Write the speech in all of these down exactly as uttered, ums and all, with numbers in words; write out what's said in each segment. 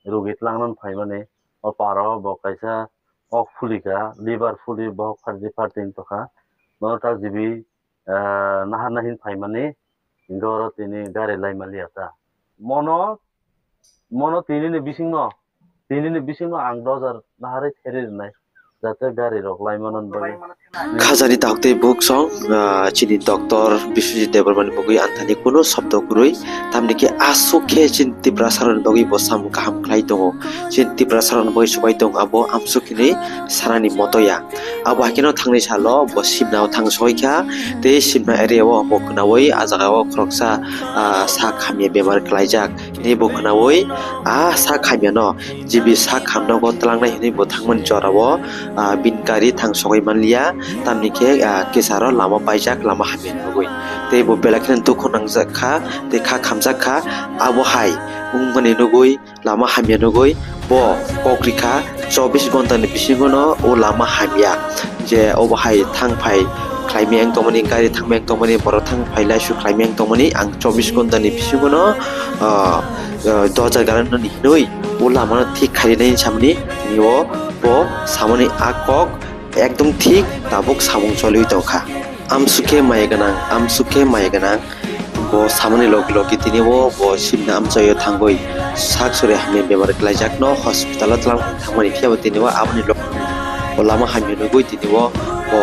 rogi twlangna phaimani, o para o bo kaisa ok phulika, liver phuli, bohok phardi phardi wng tongkha. Bono tak jibi, eh, naharna hin phaimani, hinkhe oro tini gari lai maliya ta. Mono, mono tini ni bisingno, tini ni bisingno ang dojar naharwi theri rwnai, jate gari rok lai mano bagwi. Khajani daktwi buksong, ah, chini doctor Biswajit Debbarmani bagwi anthani kuno shobdo kwrwi, tamni khe aswk khe chini Tiprasarokni bagwi bo samung kaham khlai tongo. Chini Tiprasarokni bagwi chubai tongo abo amsuk hinwi sanani motoya. Abo haikhe no thangni salo bo Simna o thang soi kha, tei Simna area o bo khwnaui ah jaga o khoroksa, ah, sak hamya bemar khlaijak. Hinwi bo khwnaui, ah, sak hamya no, G B sak hamno go twlangnai hinwi bo thangmani jora o, ah, bini gari thang sogwi manliya, tamni khe, ah, kisaro lama paijak, lama hamya nugwi. Tei bo belai kheno dukhu nangjak kha, tei kha khamjak kha, abo hai wngmani nugwi lama hamya nugwi bo kok rikha, chobbish ghonta ni bisingo no o lama hamya. Je obo hai thang phai khlaimaya wng tongmani, gari thangmaya wng tongmani, borok thang phai laisu khlaimaya wng tongmani, ang chobbish ghonta ni bisingo no, ah, ah, dojar gari no hinwi o lama no thik khainai samani, tini o bo samani a kok ekdom thik tabuk samung choliwi tongkha. Amsukhe maya gwnang, amsukhe maya gwnang. Bo samani logi logi tini o bo Simna amchaio thangwi sak suri hamya bemar khlaijakno hospital o twlang thangmani, phiya bo tini o aboni lok-, bo lama hamya nugwi tini o bo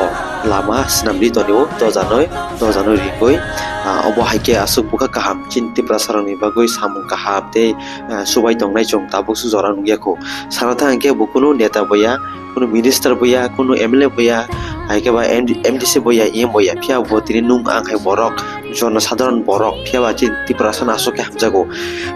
lama swnamwi tonio dojanoi, dojanoi rigwi, ah, obo hai khe aswk bwkha kaham chini Tiprasarokni bagwi samung kaham tei, ah, chubai tongnai chwng tabuk swk jora nukya kho. Sana thang khe bo kunu neta boya, kunu minister boya, kunu M L A boya, hai khe ba M D, M D C boya, E M boya, phiya bo tini nwng ang hai borok, jono sadharon borok, phiya ba chini Tiprasa no aswk khe hamjago.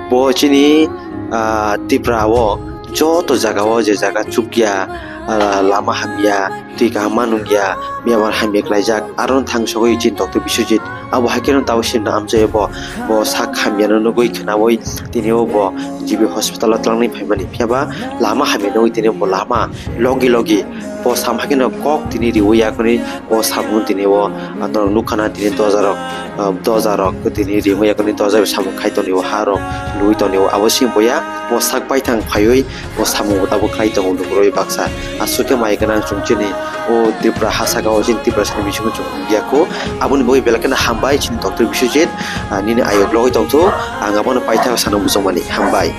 Bo chini, ah, Tipra o joto jaga o je jaga chukya, ah, lama hamya, twi kaham ma nungya, bemar hamya khlaijak, aro thang sogwi chini doctor Biswajit. Abo hai kheno tabuk Simna amchaio bo, bo sak hamyano nugwi khwnaui tini o bo G B hospital o twlangnai phaimani. Phiya ba lama hamya nugwi tini bo lama logi logi bo sam hai kheno kok tini riui yakni bo samung tini o, ah, norok nukha na tini doja rok, ah, doja rok tini riui yakni doja bai samung khai tonio, ha rok lui tonio. Abo simi boya bo sak baithang phaiwi bo samung bo tabuk khlai tongo lukurok baksa. Aswk khe mai gwnang chwng chini o Tripura ha saka o chini Tiprasani bisingo chwng nukya kho. Aboni bagwi belai kheno hambai chini doctor Biswajit, ah, nini ayuk logwi tongthu. Ang abono paithak sana muchungmani. Hambai.